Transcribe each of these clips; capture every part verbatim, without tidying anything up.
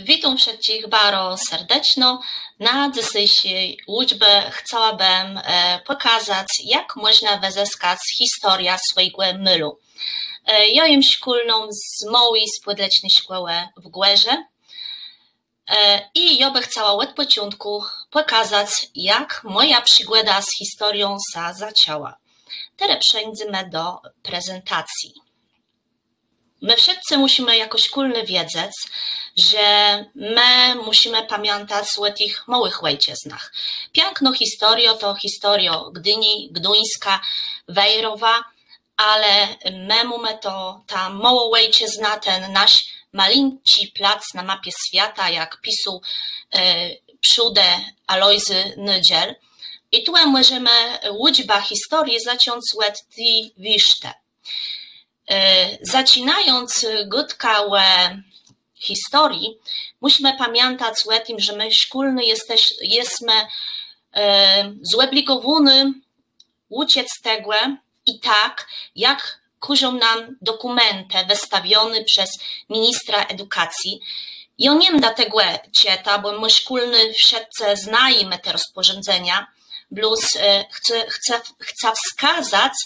Witóm wszëtczich baro serdeczno. Na dzysészé ùczbie chcałabëm pòkazac, jak mòżna wëzwëskac historiã swòjégò môlu. Jô jem szkólną z môłi spòdleczny szkòłë w Gòrze. I jô bë chcała òd pòczątkù pòkazac, jak mòja przigòda z historią sã zaczãła. Terô przeńdzemë do prezentacji. Më wszëtcë mùszimë jakò szkólny wiedzec, że më mùszimë pamiãtac ò tëch môłëch òjczëznach. Piãknô historiô to historiô Gdini, Gduńska, Wejrowa, ale më mómë to, ta môłô òjczëzna, ten nasz malinczi plac na mapie swiata, jak pisôł przódë Alojzy Nôdżel. I tu mòżemë ùczbã historii zacząc òd ti wiérztë. Zaczinając gôdkã ò historii, mùszimë pamiãtac ò tim, że më szkólny jesmë zòbligowóny ùczëc tegò i tak, jak kôżą nóm dokùmentë wëstawioné przez ministra edukacji. Jô nie mdã tegò czëta, bò më szkólny wszëtcë znajemë te rozpòrzãdzenia, blós chcã wskazac,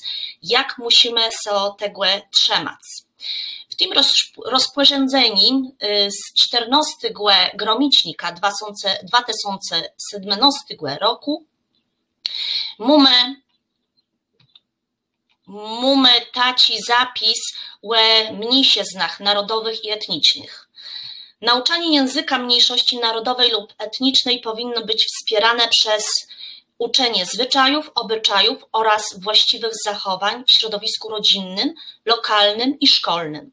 jak mùszimë sã tegò trzëmac. W tim rozpòrzãdzenim z czternôstégò gromicznika dwa tësące sétmënôstégò rokù mómë mómë taczi zapis ò mniészëznach narodowëch i etnicznëch. Nauczanie języka mniejszości narodowej lub etnicznej powinno być wspierane przez uczenie zwyczajów, obyczajów oraz właściwych zachowań w środowisku rodzinnym, lokalnym i szkolnym.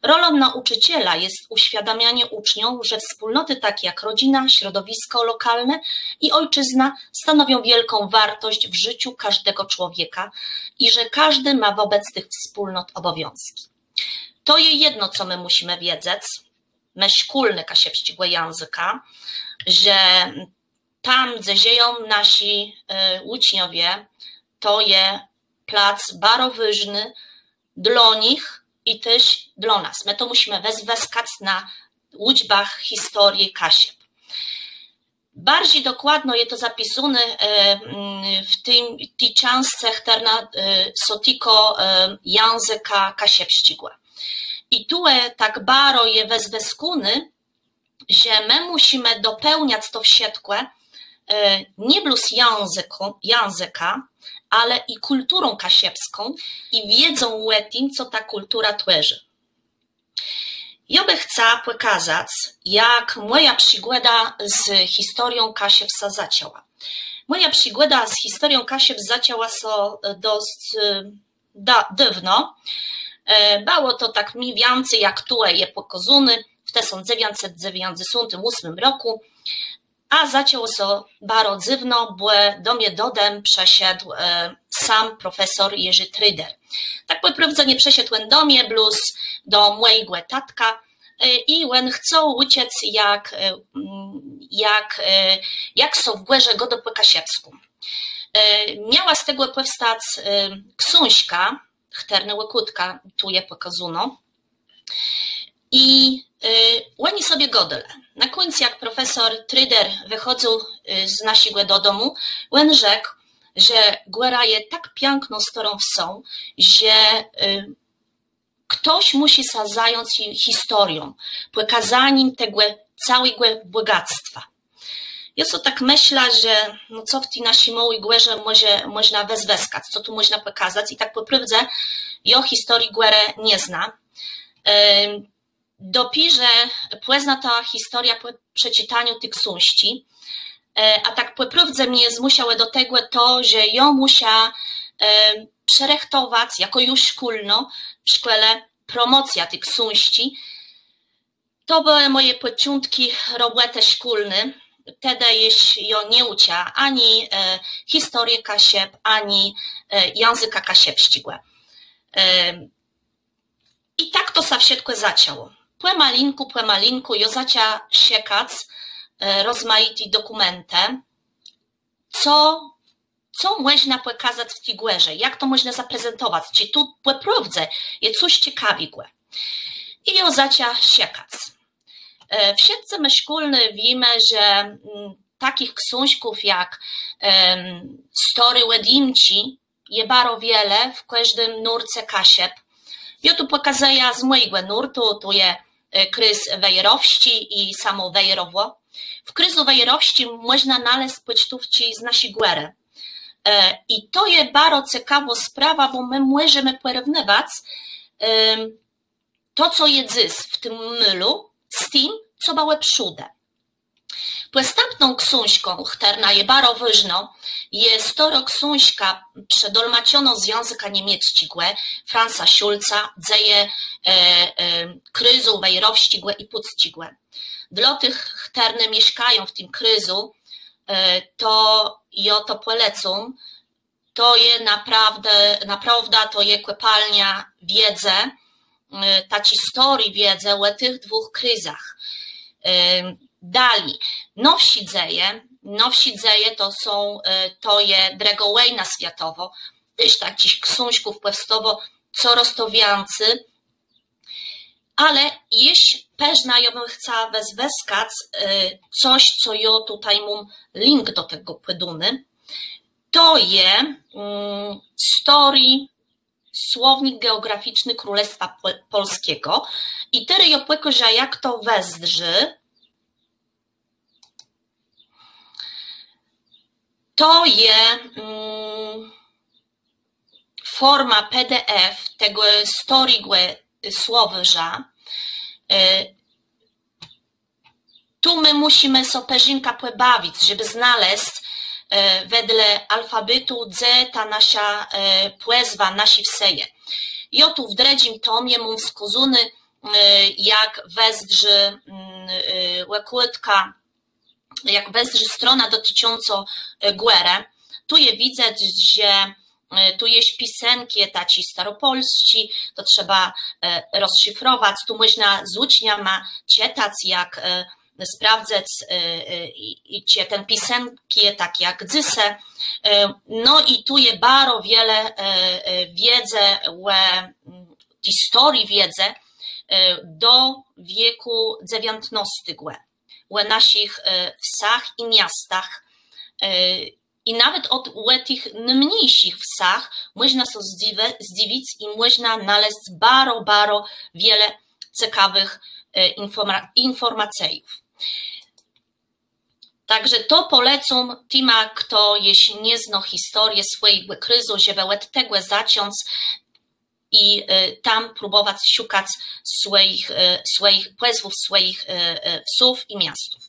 Rolą nauczyciela jest uświadamianie uczniom, że wspólnoty takie jak rodzina, środowisko lokalne i ojczyzna stanowią wielką wartość w życiu każdego człowieka i że każdy ma wobec tych wspólnot obowiązki. To je jedno, co më mùszimë wiedzec, më szkólny kaszëbsczégò jãzëka, że tam, dze żëją naszi ùczniowie, to je plac baro wôżny dlô nich i téż dlô nas. Më to mùszimë wëzwëskac na ùczbach historii Kaszëb. Barżi dokładno je to zapisóné w ti czãscë, chtërna sã tikô jãzëka kaszëbsczégò. I tu tak baro je wëzwëskóné, że më mùszimë dopòłniac to wszëtkò nié blós jãzëkã, ale i kùlturą kaszëbską i wiedzą ò tim, co ta kùltura twòrzi. Jô bë chca pòkazac, jak mòja przigòda z historią Kaszëb sã zaczãła. Mòja przigòda z historią Kaszëb zaczãła sã dosc dôwno. Bëło to tak mni wiãcy, jak tu je pòkôzóné, w tësąc dzewiãcset dzewiãcdzesątim ósmim rokù. A zaczãło sã baro dzywno, bò do mie do dóm przëszedł sóm profesor Jerzi Tryder. Tak pò prôwdze nie przëszedł òn do mie, blós do mòjégò tatka. I òn chcôł ùczëc, jak, jak, jak sã w Gòrze gôdô pò kaszëbskù. Miała z tegò pòwstac ksążka, chtërny òkùtka tu je pòkôzónô. I òni sobie gôdelë. Na kùńcu, jak profesor Tryder wëchòdzył z naszégò dodomù, òn rzekł, że Gòra je tak piãkną stôrą wsą, że chtos mùszi sã zając historią, pòkôzanim tegò całégò bògactwa. Jô so tak mëszlã, że no co w ti naszi môłi Gòrze mòże, mòżna wëzwëskac, co tu mòżna pòkazac i tak pò prôwdze jô historii Gòrë nie znã. Dopiérze pòznã tã historiã pò przeczëtanim ti ksążczi. A tak pò prôwdze mie zmùszało do tegò to, że jô mùsza przërëchtowac jakò ju szkólnô w szkòle promòcjã ti ksążczi. To bëłë mòje pòczątczi robòtë szkólny. Tedë jesz jô nie ùcza ani historie Kaszëb, ani jãzëka kaszëbsczégò. I tak to sã wszëtkò zaczãło. Pòmalinkù, pòmalinkù jô zaczã szëkac rozmajité dokùmentë, co, co mòżna pòkazac w ti Gòrze, jak to mòżna zaprezentowac, czë tu pò prôwdze je cos cekawégò. I jô zaczã szëkac. E, wszëtcë më szkólny wiémë, że, mm, taczich ksążków jak, em, Stôré òdjimczi je baro wiele w kòżdim nórce Kaszëb. Jô tu pòkazëjã z mòjégò nórtu, tu je, e, kréz wejrowsczi i samò Wejrowò. W krézu wejrowsczim mòżna nalezc pòcztówczi z naszi gòrë. E, i to je baro cekawô sprawa, bò më mòżemë pòrównëwac, em, to, co je dzys w tim môlu, z tim, co bëło przódë. Pòstãpną ksążką, chtërna je baro wôżnô, je stôrô ksążka przedolmaczono z jãzëka niemiecczégò Franza Schulza, Dzeje, e, e, krézu wejrowsczégò i pùcczégò. Dlô tëch, chtërny mieszkają w tim krézu, e, to jô to pòlecóm, to je naprôwdã, naprôwdã to je kòpalniô wiédzë, e, taczi stôri wiédzë ò tëch dwùch krézach. E, dali. Nowszi dzeje, nowszi dzeje to są, e, to je drëgô wòjna swiatowô. Téż taczich ksążków pòwstôwô corôz to wiãcy, ale jesz përznã jô bëm chca wëzwëskac, e, cos, co jô tutaj móm link do tegò pòdóny. To je, mm, stôri Słownik Geograficzny Królestwa Pol-, Polskiego. I terô jô pòkôżã, jak to wëzdrzi. To je, mm, forma P D F tegò stôrégò słowôrza. E, tu më mùszimë sã përzinkã pòbawic, żebë znalezc, e, wedle alfabetu, dze ta naszô, e, pòzwa naszi wsë je. Jô tu w drëdżim tomie móm wskôzóné, e, jak wëzdrzi, mm, e, òkładka, jak wëzdrzi strona dotyczącô, e, gòrë. Tu je widzec, że, e, tu je pisënk taczi staropòlsczi, to trzeba, e, rozszyfrowac. Tu mòżna z ùczniama czëtac, jak, e, sprôwdzëc, e, e, i, i czë ten pisënk je taczi jak dzysô. E, no i tu je baro wiele, e, e, wiédzë ò, mm, historii wiédzë, e, do wiekù dzewiãtnôstégò. Ò naszich, e, wsach i miastach. E, i nawet ò, ò tëch nômniészich wsach mòżna sã zdzëwë-, zdzëwic i mòżna nalezc baro, baro wiele cekawëch, e, infòrma-, infòrmacjów. Tak że to pòlecóm tima, chto jesz nie znô historie swòjégò krézu, żebë òd tegò zacząc i, e, tam próbòwac szëkac swòjich, e, swòjich pòzwów, swòjich, e, e, wsów i miastów.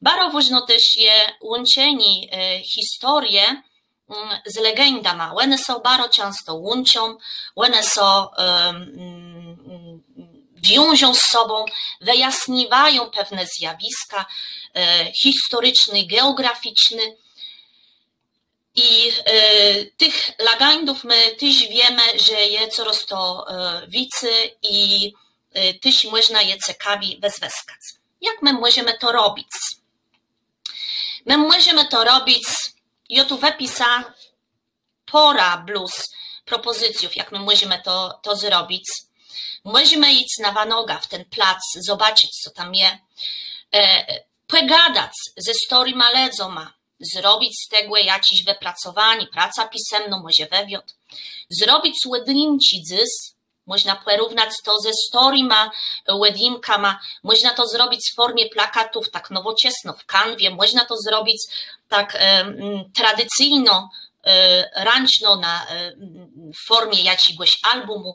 Baro wôżné téż je łączenié, e, historie, mm, z legendama. Òne sã baro czãsto łączą, òne sã, em, mm, wiążą z sobą, wëjasniwają pewné zjawiska, e, historiczné, geògraficzné. I, e, tëch legendów më téż wiémë, że je corôz to, e, wicy i, e, téż mòżna je cekawi wëzwëskac. Jak më mòżemë to robic? Më mòżemë to robic, jô tu wëpisa pôrã blós propòzycjów, jak më mòżemë to, to zrobic. Mòżemë jic na wanogã w ten plac, zobaczëc, co tam je. E, pògadac ze stôrima lëdzama, zrobic z tegò jaczés wëpracowanié, pracã pisëmną, mòże wëwiôd. Zrobic òdjimczi dzys, mòżna pòrównac to ze stôrima, e, òdjimkama, mòżna to zrobic w fòrmie plakatów, tak nowòczesno, w Canwie, mòżna to zrobic tak, e, mm, tradicyjno, e, rãczno na, e, mm, w fòrmie jaczégòs albùmù.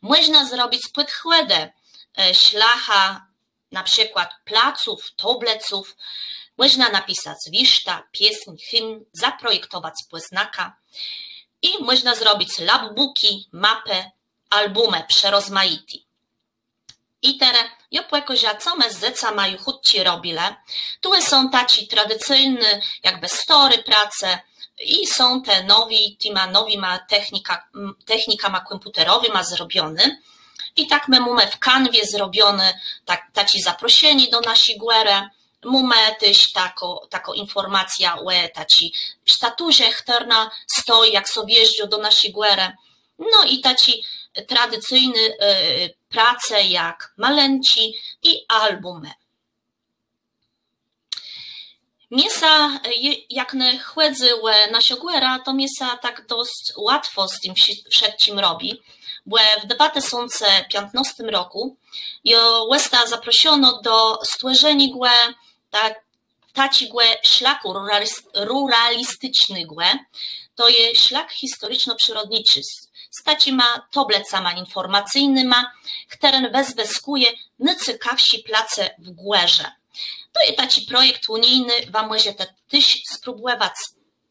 Mòżna zrobic pòdkładë, e, szlacha, na przikłôd placów, tôblëców, mòżna napisac wiérztã, piesń, himn, zaprojektowac pòznakã i mòżna zrobic lapbùczi, mapë, albùmë przerozmajité. I terô jô pòkôżã, co më z dzecama ju chùdzy robilë. Tu są taczé tradicyjné, jakbë stôré prace, i są te nowé, tima nowima technika-, m, technikama kòmpùterowima zrobioné. I tak më mómë w Canwie zrobioné tak, taczé zaproszenié do naszi gòrë. Mómë téż taką, taką infòrmacjã ò taczi sztaturze, chtërna stoji, jak sã wjéżdżô do naszi gòrë. No i taczé tradicyjné, e, prace jak malënczi i albùmë. Mie sã, jak ne chòdzy ò naszą gòrã, to mie sã tak dosc łatwò z tim wszëtczim robi, bò w dwa tësące piãtnôstim rokù jô òsta zaproszonô do stwòrzeniô taczégò szlakù ruralisticznégò. To je szlak historiczno-przërodniczi z taczima tôblëcama infòrmacyjnyma, chtëren wëzwëskùje nôcekawszé place w gòrze. To je taczi projekt ùnijny, wa mòżeta téż spróbòwac.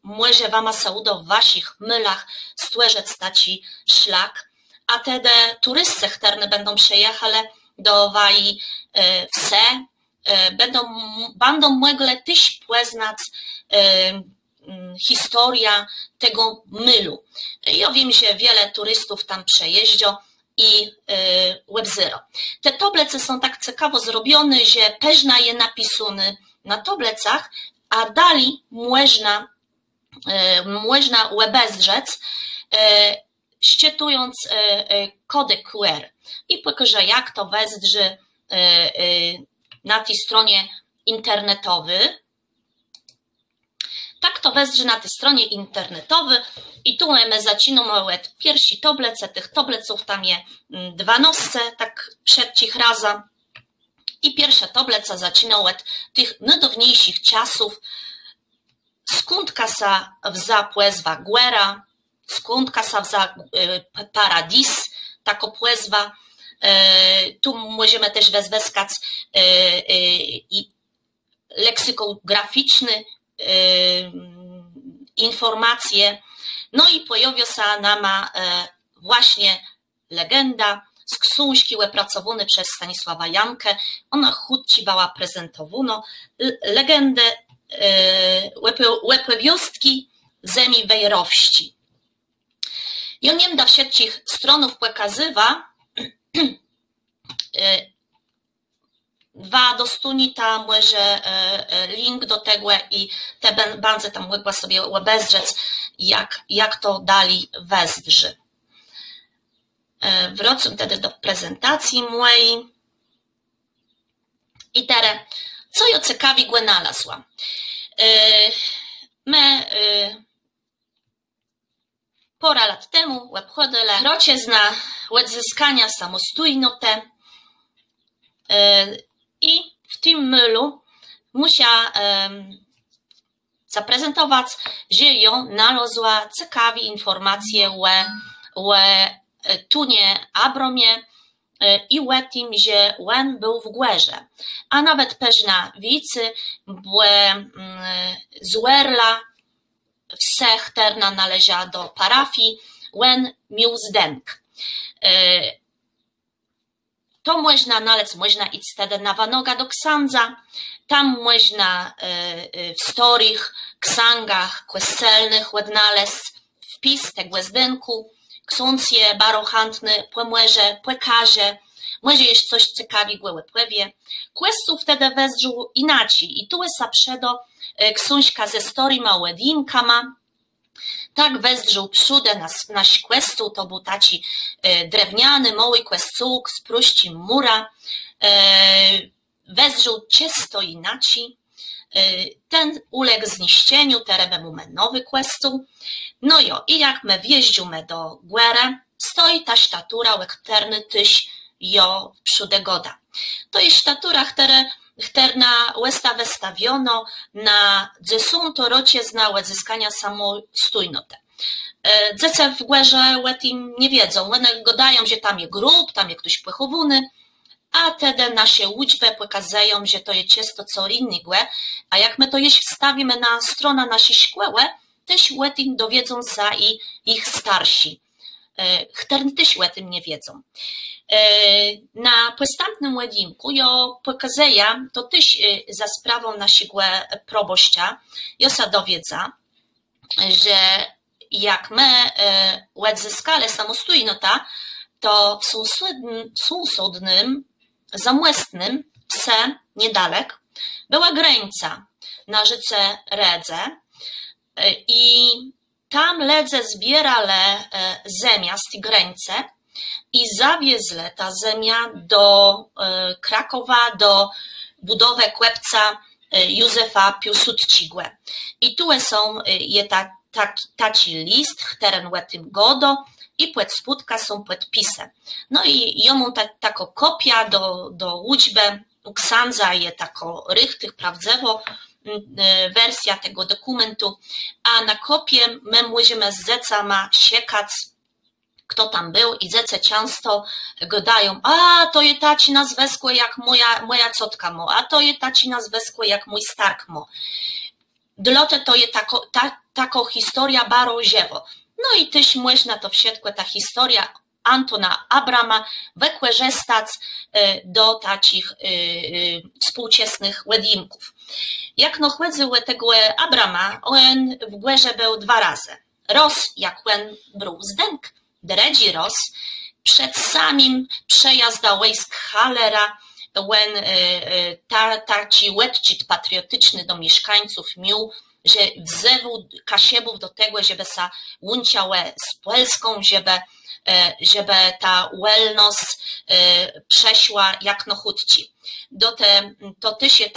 Mòże wama sã ùdô w waszich môlach stwòrzëc taczi szlak. A tedë turiscë, chtërny bãdą przëjachelë do waji wsë, bãdą bãdą mòglë téż pòznac historiã tegò môlu. Jô wiém, że wiele turistów tam przëjéżdżô i òbzérô. Te tôblëce są tak cekawò zrobioné, że përznã je napisóné na tôblëcach, a dali mòżna mòżna òbezdrzec, szczytając kòdë QR. I pòkôżã, jak to wëzdrzi na ti stronie internetowi. Tak to wëzdrzi na ti stronie internetowi. I tu më zaczinómë òd pierszi tôblëcë. Tëch tôblëców tam je dwanôsce, tak wszëtczich razã. I pierszô tôblëca zaczinô òd tëch nôdôwniészich czasów, skądka sã wzã pòzwa gòra, skądka sã wzã paradis, takô pòzwa. Tu mòżemë téż wëzwëskac i leksykògraficzné infòrmacje. No i pòjôwiô sã nama własnie legenda z ksążczi òpracowóny przez Stanisława Janke. Òna chùtczi bëła prezentowónô. Legendë, òpòwiôstczi zemi wejrowsczi. Jô nie mdã wszëtczich stronów pòkazywa. Wa dostóniéta mòże link do tegò i te bãdzeta mògła sobie òbezdrzec, jak to dali wëzdrzi. Wrócã tedë do prezentacji mòji. I terô, co jô cekawégò nalazła? Më pôrã lat temù òbchòdzëlë roczëznã òdzyskaniô samòstójnotë. I w tim môlu mùszã zaprezentowac, że jô nalazła cekawé infòrmacje ò Tunie Abramie i ò tim, że òn béł w górze. A nawet përznã wicy, bò z Òrla, wsë, chtërna nôleża do parafii, òn miôł zdënk. To mòżna nalezc, mòżna jic tedë na wanogã do ksãdza. Tam mòżna w stôrëch ksãgach kòscelnëch òdnalezc wpis tegò zdënkù. Ksądz je baro chãtny, pòmòże, pòkaże, mòże jesz cos cekawégò òpòwie. Kòscół tedë wëzdrzôł jinaczi i tu sã przëdô ksążka ze stôrima òdjimkama. Tak wëzdrzôł przódë nasz kòscół, to béł taczi drewniany, môłi kòscółk z prosti mùrë. Wëzdrzôł czësto jinaczi. Ten ùlégł zniszczeniu, terô më mómë nowi kòscół. No jo, i jak më wjéżdżómë do górë, stoji ta sztatura, ò chtërny téż jô przódë gôda. To je sztatura, chtërna òsta wëstawionô na dzesątą roczëznã òdzyskaniô samòstójnotë. Dzecë w górze ò tim nie wiedzą. Òne gôdają, że tam je grób, tam je chtos pòchòwóny. A tedë naszé ùczbë pòkazëją, że to je czësto co jinégò. A jak më to jesz wstawimë na stronã naszi szkòłë, téż ò tim dowiedzą sã i jich starszi, chtërny téż ò tim nie wiedzą. Na pòstãpnym òdjimkù jô pòkazëjã, to téż za sprawą naszégò probòszcza, jô sã dowiedza, że jak më òdzyskelë samòstójnotã, to w sąsôdnym, zamòstnym wsë niedalek bëła grańca na rzéce Rédze i tam lëdze zbiérelë zemiã z ti grańcë i zawiezlë tã zemiã do Krakòwa, do bùdowë kòpca Józefa Piłsudsczégò. I tu są, je taczi list, chtëren ò tim gôdô, i pòd spódkã są pòdpisë. No i jô móm taką kòpiã do ùczbë ù ksãdza, je takô richtich, prôwdzëwô wersjô tegò dokùmentu. A na kòpie më mòżemë z dzecama szëkac, chto tam béł, i dzecë czãsto gôdają: a to je taczé nazwëskò, jak mòja cotka mô, a to je taczé nazwëskò, jak mój stark mô. Dlôte to je takô historiô baro żëwô. No i téż mòżna to wszëtkò, tã historiã Antona Abrama wëkòrzëstac do taczich współczesnëch òdjimków. Jak no chòdzy ò tegò Abrama, òn w górze béł dwa razë. Rôz jak òn brôł zdënk, drëdżi rôz przed samim przëjazdã wòjsk Hallera òn taczi òdczit patrioticzny do mieszkańców miôł, że wzéwôł Kaszëbów do tegò, żebë sã łączëlë z Pòlską, żebë ta wòlnosc przëszła jak nôchùdczi. To téż je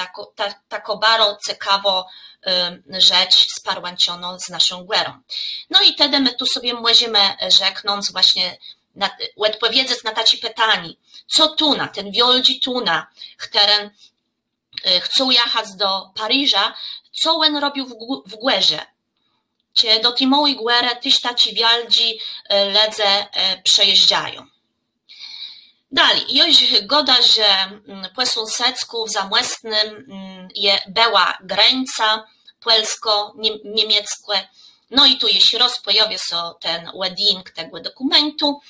takô baro cekawô rzecz sparłãczonô z naszą górą. No i tedë më tu sobie mòżemë rzeknąc własnie, òdpòwiedzec na taczé pitanié, co Tuna, ten wiôldżi Tuna, chtëren chcôł jachac do Pariża, co òn robił w górze? Czë do ti môłi górë téż taczi wiôldżi lëdze przëjéżdżają? Dali, jô ju gôda, że pò sąsedzkù w Zamòstim je bëła grańca pòlskò-niemieckô. No i tu jesz rôz pòjôwiô sã ten òdjimk tegò dokùmentu.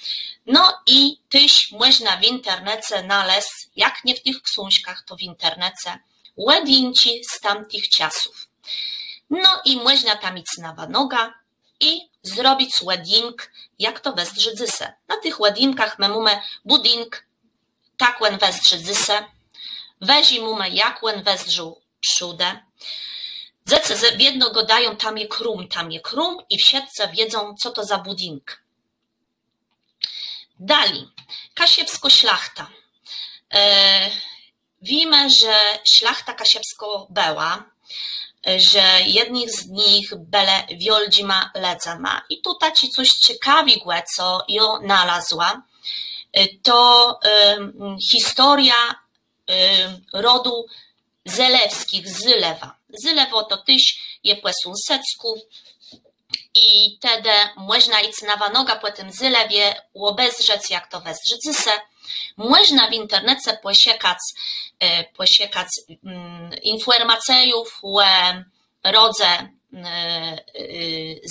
No i téż mòżna w internece nalezc, jak nié w tëch ksążkach, to w internece, òdjimczi z tamtëch czasów. No i mòżna tam jic na wanogã i zrobic òdjimk, jak to wëzdrzi dzysô. Na tëch òdjimkach më mómë bùdink, tak òn wëzdrzi dzysô. Wëżi mómë, jak òn wëzdrzôł przódë. Dzecë wiedno gôdają: tam je króm, tam je króm, i wszëtcë wiedzą, co to za bùdink. Dali. Kaszëbskô szlachta. Wiémë, że szlachta kaszëbskô bëła, że jedny z nich bëlë wiôldżima lëdzama. I tu taczé cos cekawégò, co jô nalazła, to historiô rodu Zelewsczich z Zélewò. Zélewò to téż je pò sąsedzkù. I tedë mòżna jic na wanogã pò tim Zélewie, òbezdrzec, jak to wëzdrzi dzysô. Mòżna w internece pòszëkac, pòszëkac infòrmacjów ò rodze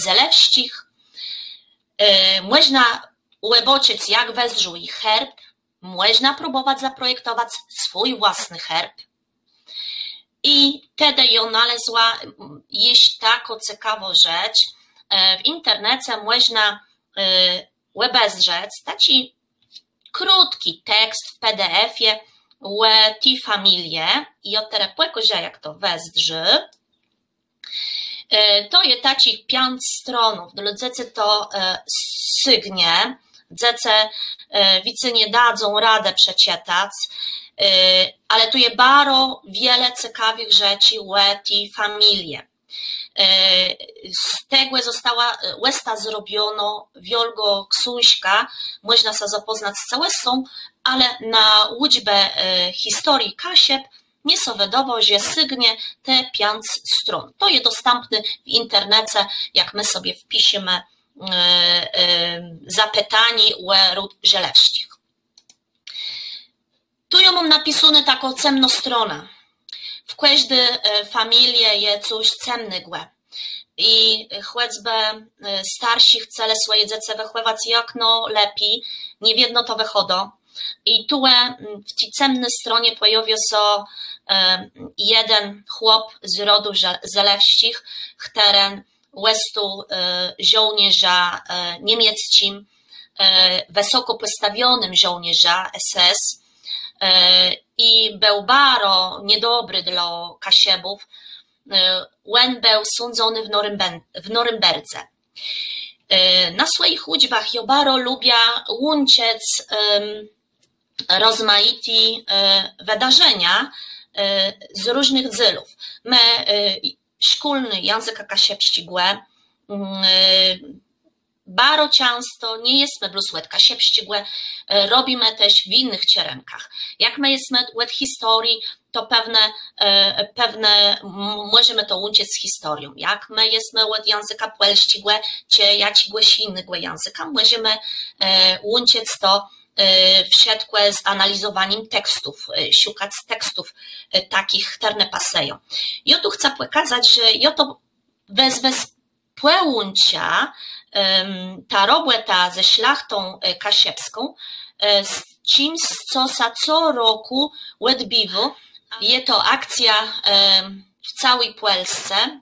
Zelewsczich. Mòżna òbaczëc, jak wëzdrzôł jich herb. Mòżna próbòwac zaprojektowac swój własny herb. I tedë jô nalezła jesz taką cekawą rzecz. W internece mòżna òbezdrzec taczi krótczi tekst w P D F-ie ò ti familie. I jô terô pòkôżã, jak to wëzdrzi. To je taczich piãc stronów, dlô dzecy to sygnie. Dzecë wicy nie dadzą radë przeczëtac, ale tu je baro wiele cekawëch rzeczi ò ti familie. Z tegò òsta zrobionô wiôlgô ksążka. Mòżna sã zapòznac z całoscą, ale na ùczbã historii Kaszëb mie sã wëdôwô, że sygnie te piãc strón. To je dostãpné w internece, jak më sobie wpiszemë zapëtanié ò ród Zelewsczich. Tu jô móm napisóné taką cemną stronã. W kòżdi familie je cos cemnégò. I chòcbë starszi chcelë swòje dzecë wëchòwac jak nôlepi, nie wiedno to wëchôdô. I tu w ti cemny stronie pòjôwiô sã jeden chłop z rodu Zelewsczich, chtëren òstôł żôłnérzã niemiecczim, wësokò pòstawionym żôłnérzã S S. I béł baro niedobri dlô Kaszëbów. Òn béł sądzony w Norymberdze. Na swòjich ùczbach jô baro lubiã łączëc rozmajité wëdarzenia z różnëch dzélów. Më, szkólny jãzëka kaszëbsczégò, baro czãsto nie jesmë blós òd kaszëbsczégò, robimë téż w jinëch czerënkach. Jak më jesmë òd historie, to pewno, pewno mòżemë to łączëc z historią. Jak më jesmë òd jãzëka pòlsczégò czë jaczégòs jinégò jãzëka, mòżemë łączëc to wszëtkò z analizowanim tekstów, szëkac tekstów taczich, chtërne pasëją. Jô tu chcã pòkazac, że jô to wez wez pòłączã ta robòta ze Szlachtą Kaszëbską z czims, co sã co rokù òdbiwô. Je to akcjô w całi Pòlsce,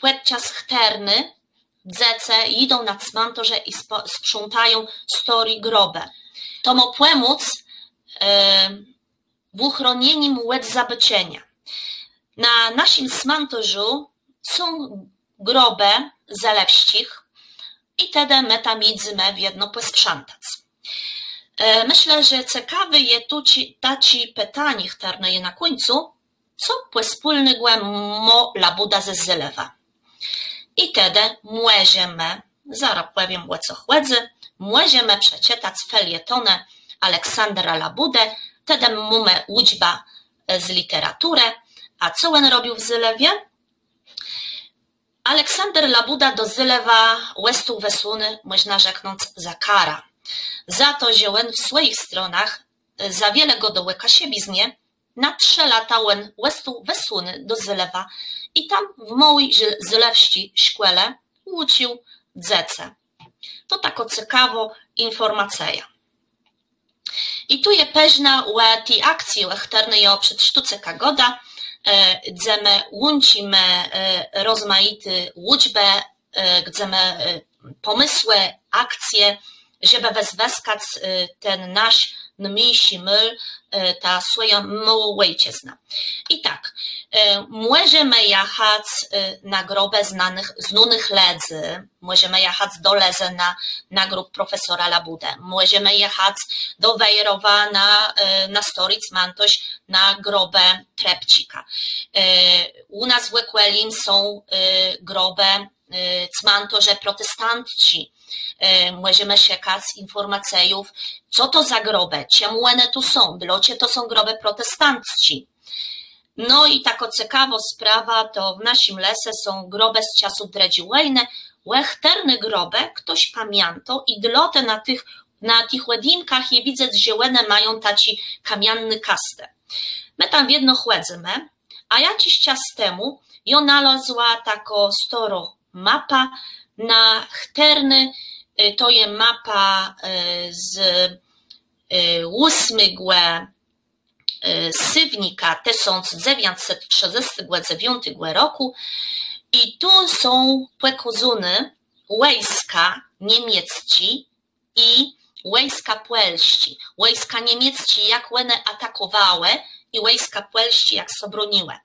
pòdczas chtërny dzecë jidą na cmãtôrze i sprzątają stôré grobë. To mô pòmóc w ùchronienim òd zabëceniô. Na naszim cmãtôrzu są grobë Zalewsczich i tedë më tam jidzemë wiedno pòsprzątac. Mëszlã, że cekawé je tu taczé pitanié, chtërne je na kùńcu: co pòspólnégò mô Labùda ze Zélewã? I tedë mòżemë, zarô pòwiém, ò co chòdzy, mòżemë przeczëtac felietónë Aleksandra Labùdë, tedë mómë ùczbã z lëteraturë. A co òn robił w Zélewie? Aleksander Labùda do Zélewa òstôł wësłóny, mòżna rzeknąc, za karã. Za to, że òn w swòjich stronach za wiele gôdôł ò kaszëbiznie, na trzë lata òn òstôł wësłóny do Zélewa i tam w môłi zélewsczi szkòle ùcził dzecë. To takô cekawô infòrmacjô. I tu je përznã ò ti akcji, ò chtërny jô przed sztócëkã gôda, dze më łączimë rozmajité ùczbë, dze më pòmësłë, akcje, żebë wëzwëskac ten nasz nômniészi môl, tã swòjã môłą òjczëznã. I tak, mòżemë jachac na grobë znónëch, znónëch lëdzy, mòżemë jachac do Lëzëna na grób profesora Labùdë, mòżemë jachac do Wejrowa na, na stôri cmãtôrz na grobë Trepczika. Ù nas w òkòlim są grobë, cmãtôrze protestancczé. Mòżemë szëkac infòrmacjów, co to za grobë, czemù òne tu są, dlôcze to są grobë protestancczé. No i takô cekawô sprawa, to w naszim lese są grobë z czasów drëdżi wòjnë, ò chtërne grobë chtos pamiãtô i dlôte na tëch, na tëch òdjimkach je widzec, że òne mają taczé kamianné kastë. Më tam wiedno chòdzymë, a jaczis czas temù jô nalazła taką stôrą mapã, na chtërny, to je mapa z òsmégò séwnika tësąc dzewiãcset trzëdzestégò dzewiątégò rokù. I tu są pòkôzóné wòjska niemiecczé i wòjska pòlsczé. Wòjska niemiecczé, jak òne atakòwałë, i wòjska pòlsczé, jak sã broniłë.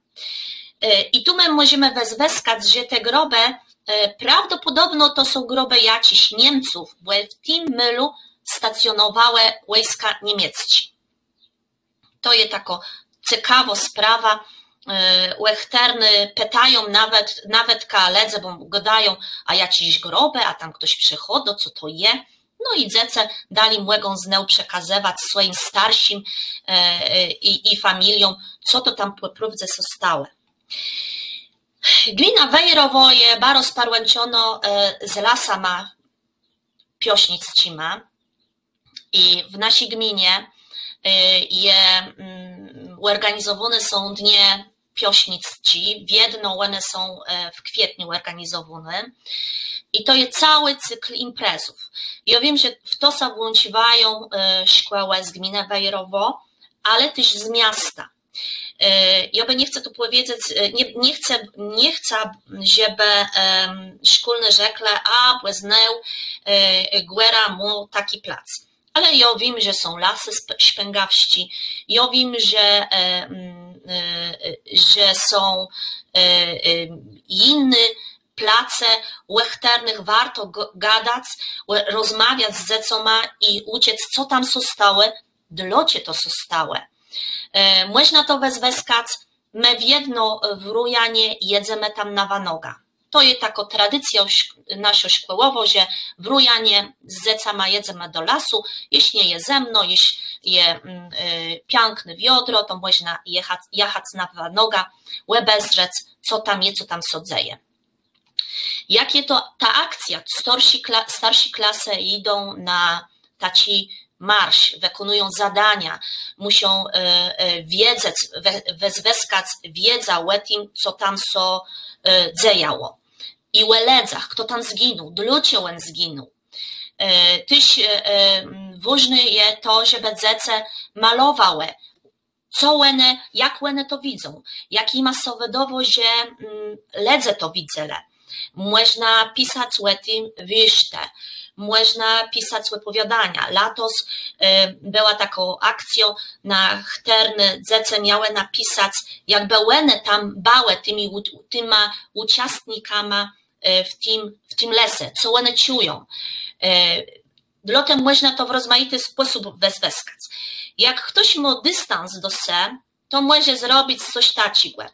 I tu më mòżemë wëzwëskac, że te grobë prawdopòdobno to są grobë jaczichs Niemców, bò w tim môlu stacjonowałë wòjska niemiecczé. To je takô cekawô sprawa, ò chtërny pitają nawet, nawetka lëdze, bò gôdają, a jaczés grobë, a tam chtos przechôdô, co to je. No i dzecë dali mògą znôw przekazëwac swòjim starszim i familiom, co to tam pò prôwdze sã stało. Gmina Wejrowò je baro sparłãczonô z lasama piôsznicczima. I w naszi gminie je, òrganizowóné są dnie piôsznicczé, wiedno òne są w kwietniu òrganizowóné. I to je całi cykl imprezów. Jô wiém, że w to sã włącziwają szkòłë z gminë Wejrowò, ale téż z miasta. Jô bë nie chcã tu pòwiedzec, nie chcã, nie chcã, żebë szkólny rzeklë, a bò znôw Gòra mô taczi plac. Ale jô wiém, że są lasë szpãgawsczé, jô wiém, że, że są jinné place, ò chtërnëch wôrto gadac, rozmawiac z dzecama i ùczëc, co tam sã stało, dlôcze to sã stało. Mòżna to wëzwëskac, më wiedno w rujanie jedzemë tam na wanogã. To je takô tradicjô naszô szkòłowô, że w rujanie z dzecama jedzemë do lasu, jeż nie je zëmno, jeż je piãkné wiodro, to mòżna jachac na wanogã, òbezdrzec, co tam je, co tam sã dzeje. Jak je to ta akcjô, starszi klasë jidą na taczi marsz, wëkònëją zadania, mùszą wiedzec, wëzwëskac wiedzã ò tim, co tam sã dzejało. I ò lëdzach, chto tam zginął, dlôcze òn zginął. Téż wôżné je to, żebë dzecë malowałë, co òne, jak òne to widzą, jak jima sã wëdôwô, że lëdze to widzelë. Mòżna pisac ò tim wiérztë, mòżna pisac òpòwiôdania. Latos bëła takô akcjô, na chtërny dzecë miałë napisac, jakbë òne tam bëłë tima ùczãstnikama w tim lese, co òne czëją. Dlôte mòżna to w rozmajiti spòsób wëzwëskac. Jak chtos mô distans do se, to mòże zrobic cos taczégò.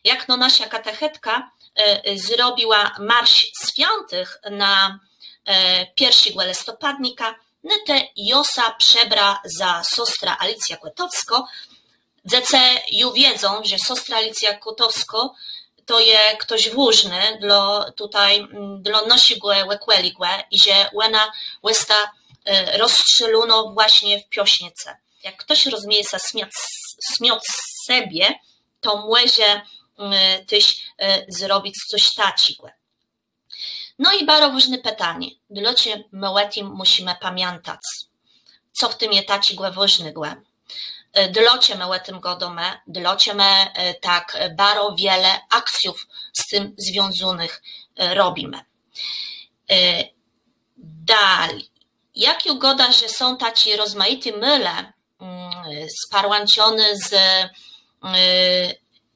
Jak no nasza katechetka zrobiła Marsz Swiãtëch na pierszégò lëstopadnika, no tej jô sã przebra za sostrã Alicjã Kòtowską. Dzecë ju wiedzą, że sostra Alicjô Kòtowskô to je chtos wôżny dlô tutaj, dlô naszégò òkòlégò i że òna òsta rozstrzelónô właśnie w Piôsznicë. Jak chtos rozmieje sã smiôc z sebie, to mòże téż zrobic cos taczégò. No i baro wôżné pitanié, dlôcze më ò tim mùszimë pamiãtac? Co w tim je taczégò wôżnégò? Dlôcze më ò tim gôdómë? Dlôcze më tak baro wiele akcjów z tim związónëch robimë? Dali. Jak ju gôdóm, że są taczé rozmajité môle sparłãczoné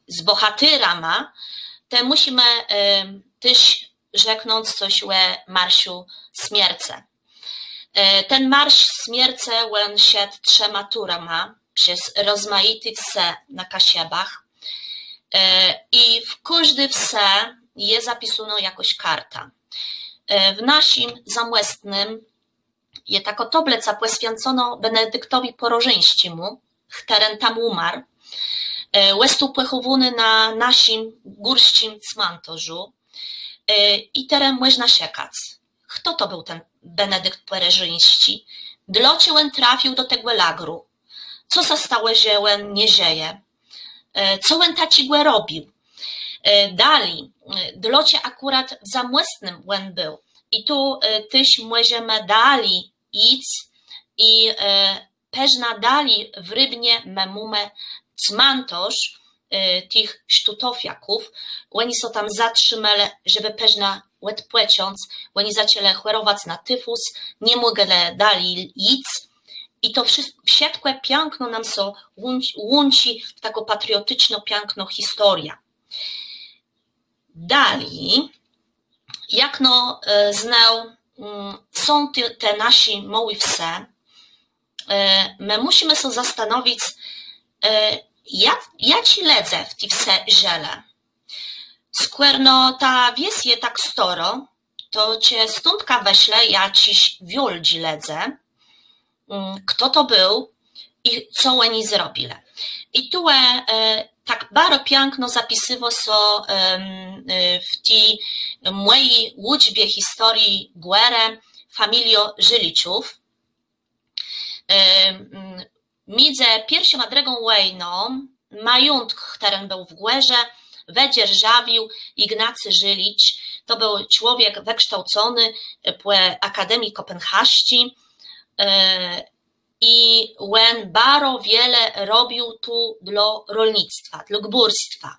z bòhatérama, tej mùszimë téż rzeknąc cos ò Marszu Smiercë. Ten Marsz Smiercë, òn szedł trzema turama przez rozmajité wse na Kaszëbach. I w kòżdi wsë je zapisónô jakôs karta. W naszim Zamòstnym je takô tôblëca pòswiãconô Benediktowi Pòrożeńsczémù, chtëren tam ùmarł. Òstôł pòchòwóny na naszim górsczim cmãtôrzu. I terô mòżna szëkac, chto to béł ten Benedikt Pòrożeńsczi, dlôcze òn trafił do tegò lagru, co sã stało, że òn nie żëje, co òn taczégò robił. Dali, dlôcze akùrat w Zamòstnym òn béł. I tu téż mòżemë dali jic i përznã dali w Rëbnie më mómë cmãtôrz tëch sztótowiaków. Òni sã tam zatrzimelë, żebë përznã òdpòcząc. Òni zaczãlë chòrowac na tifus, nie mòglë dali jic. I to wszëtkò piãkno nóm sã łączi w taką patrioticzną, piãkną historiã. Dali, jak no znôw są te naszé môłé wse, më mùszimë sã zastanowic, jaczi lëdze w ti wsë żëlë. Skòrno ta wies je tak stôrô, to czë stądka wëszlë jaczis wiôldżi lëdze, chto to béł i co òni zrobilë. I tu tak baro piãkno zapisywô sã w ti mòji ùczbie historii gòrë familiô Żiliczów. Midzë pierszą a drëgą wòjną majątk, chtëren béł w gòrze, wëdzierżawił Ignacy Żylicz. To béł człowiek wëkształcony pò Akademii Kòpenhasczi. I òn baro wiele robił tu dlô rolnictwa, dlô gbùrstwa.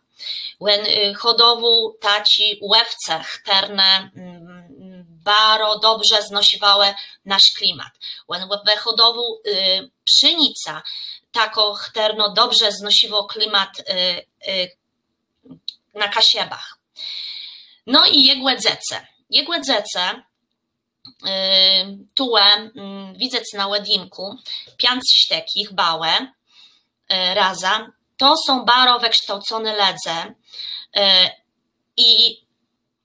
Òn hòdowôł taczé òwce, chtërne baro dobrze znosiwałë nasz klimat. Òn wëhòdowôł pszénicã, taką, chtërno dobrze znosiwô klimat na Kaszëbach. No i jegò dzecë. Jegò dzecë, e, tu, e, mm, widzec na òdjimkù, piãc sztëk jich bëło, e, razã. To są baro wëkształcony lëdze, e, i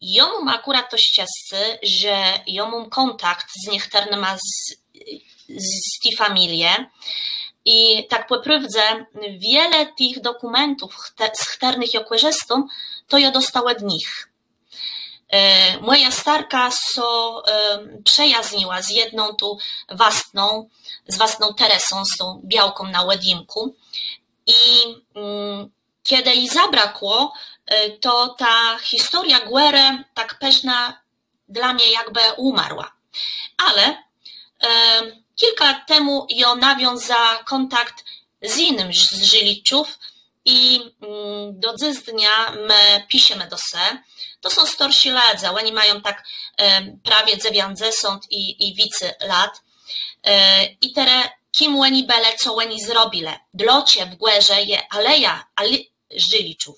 jô móm akùrat to szczescé, że jô móm kòntakt z niechtërnyma z, z ti familie. I tak pò prôwdze wiele tëch dokùmentów, chte-, z chtërnëch jô kòrzistóm, to jô dosta òd nich. E, mòja starka so, e, przëjazniła z jedną tu wastną, z wastną Teresą, z tą białką na òdjimkù. I, mm, czedë ji zabrakło, e, to ta historiô Guerë tak përznã dlô mie jakbë ùmarła. Ale, e, kilka lat temù jô nawiąza kòntakt z jinym z, z Żëliczów i, mm, do dzysdnia më piszemë do se. To są starszi lëdze, òni mają tak, e, prawie dzewiãcdzesąt i, i wicy lat. E, i terô, kim òni bëlë, co òni zrobilë. Dlôcze w Guerze je aleja, ale Żëliczów.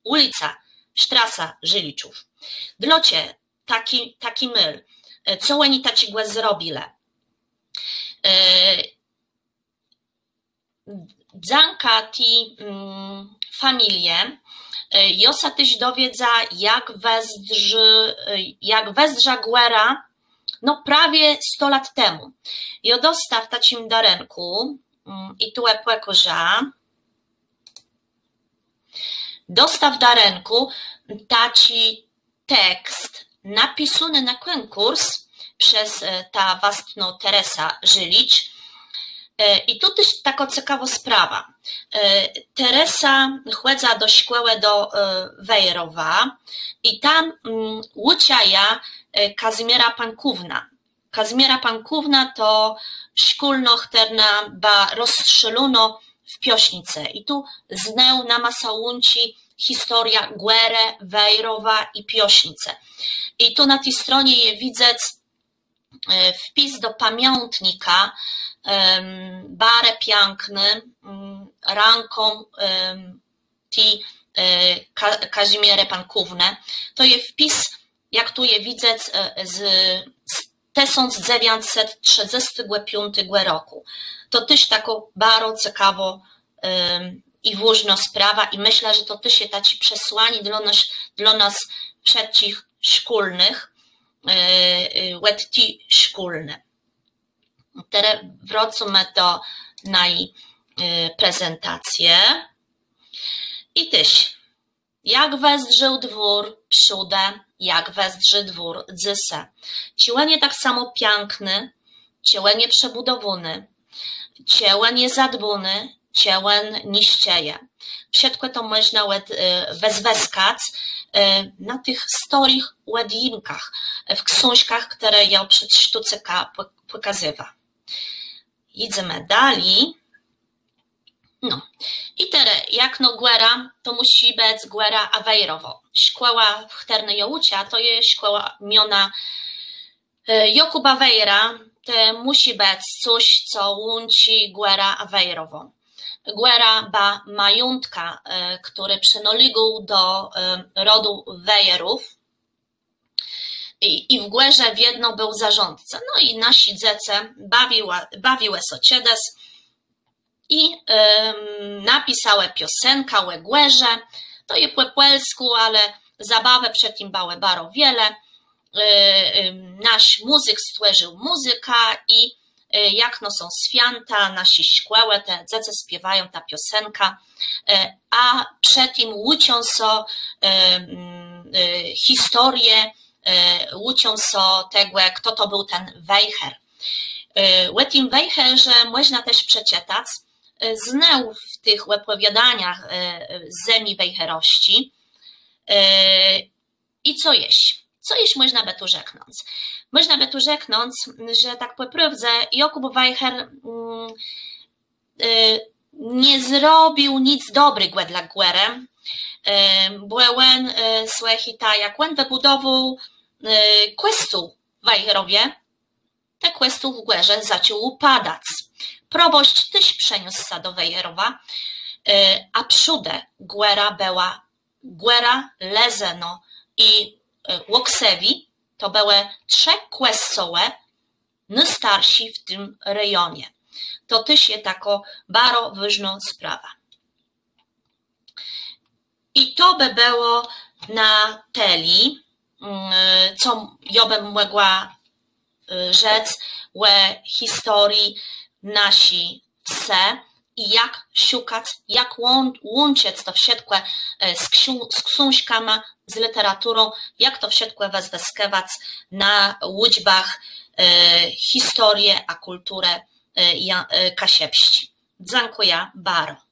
Ùlica, sztrasa Żëliczów. Dlôcze taczi, taczi môl, e, co òni taczégò zrobilë. E, dzãka ti, mm, familie, e, jô sã téż dowiedza, jak wëzdrzi, e, jak wëzdrza Guera, no, prawie sto lat temù. Jô dosta w taczim darënkù, mm, i tu jô pòkôżã. Dosta w darënkù taczi tekst napisóny na kònkùrs przez, e, tã wastną Teresã Żëlicz. E, i tu téż takô cekawô sprawa. E, Teresa chòdza do szkòłë do, e, Wejrowa i tam, mm, ùcza jã, e, Kazimiera Pankównã. Kazimiera Pankówna to szkólnô, chtërna bëła rozstrzelónô w Piôsznicë. I tu znôw nama sã łączi historiô Guerë, Wejrowa i Piôsznicë. I tu na ti stronie je widzec, e, wpis do pamiątnika, em, baro piãkny, mm, rãką, em, ti, e, Ka-, Kazimierë Pankównë. To je wpis, jak tu je widzec, e, z, z tësąc dzewiãcset trzëdzestégò piątégò rokù. To téż takô baro cekawô, em, i wôżnô sprawa i mëszlã, że to téż je taczé przesłanié dlô nas, dlô nas wszëtczich szkólnëch, e, e, òd ti szkólny. Terô wrócymë do naji, e, prezentacje. I téż, jak wëzdrzôł dwór przódë, jak wëzdrzi dwór dzysô. Czë òn je tak samò piãkny, czë òn je przebùdowóny, czë òn je zadbóny, czë òn niszczeje. Wszëtkò to mòżna òd-, e, wëzwëskac, e, na tëch stôrëch òdjimkach, e, w ksążkach, chtërne jô przed sztócëkã pò-, pòkazywa. Jidzemë dali. No. I terô, jakno Guera, to mùszi bëc Guera a Wejrowò. Szkòła, w chtërny jô ùcza, to je szkòła miona, e, Jakùba Wejra, to mùszi bëc cos, co łączi Guera a Wejrowò. Guera bëła majątkã, e, chtëren przënôlégôł do, e, rodu Wejerów. I, i w Guerze wiedno béł zarządcą. No i nasze dzecë bawiłë, bawiłë sã czedës i, em, napisałë piosenkã ò Guerze. To je pò pòlskù, ale zabawë przë tim bëło baro wiele. E, em, nasz mùzyk stwòrził mùzykã i e, jakno są swiãta, nasze szkòłë, te dzecë spiéwają tã piosenkã, e, a przë tim ùczą sã, e, mm, e, historie, e, ùczą sã tegò, chto to béł ten Wejher. E, ò tim Wejherze mòżna téż przeczëtac, e, znôw w tëch òpòwiôdaniach, e, e, z zemi wejherowsczi. E, I co jesz? Co jesz mòżna bë tu rzeknąc? Mòżna bë tu rzeknąc, że tak pò prôwdze Jakùb Wejher, mm, e, nie zrobił nic dobrégò dlô Guerë, e, bò òn, e, słëchôjta, jak òn wëbùdowôł, e, kòscół w Wejrowie, ten kòscół w Guerze zaczął ùpadac. Probòszcz téż przeniósł sã do Wejrowa, e, a przódë Guera bëła Guera Lëzëno i Òksëwi, to bëłë trzë kòscołë nôstarszé w tim rejonie. To téż je takô baro wôżnô sprawa. I to bë bëło na tëli, co jô bëm mògła rzec ò historii naszi wsë i jak szëkac, jak łączëc to wszëtkò z ksążkama, z lëteraturą, jak to wszëtkò wëzwëskiwac na ùczbach historie a kùlturë kaszëbsczi. Dzãkùjã baro.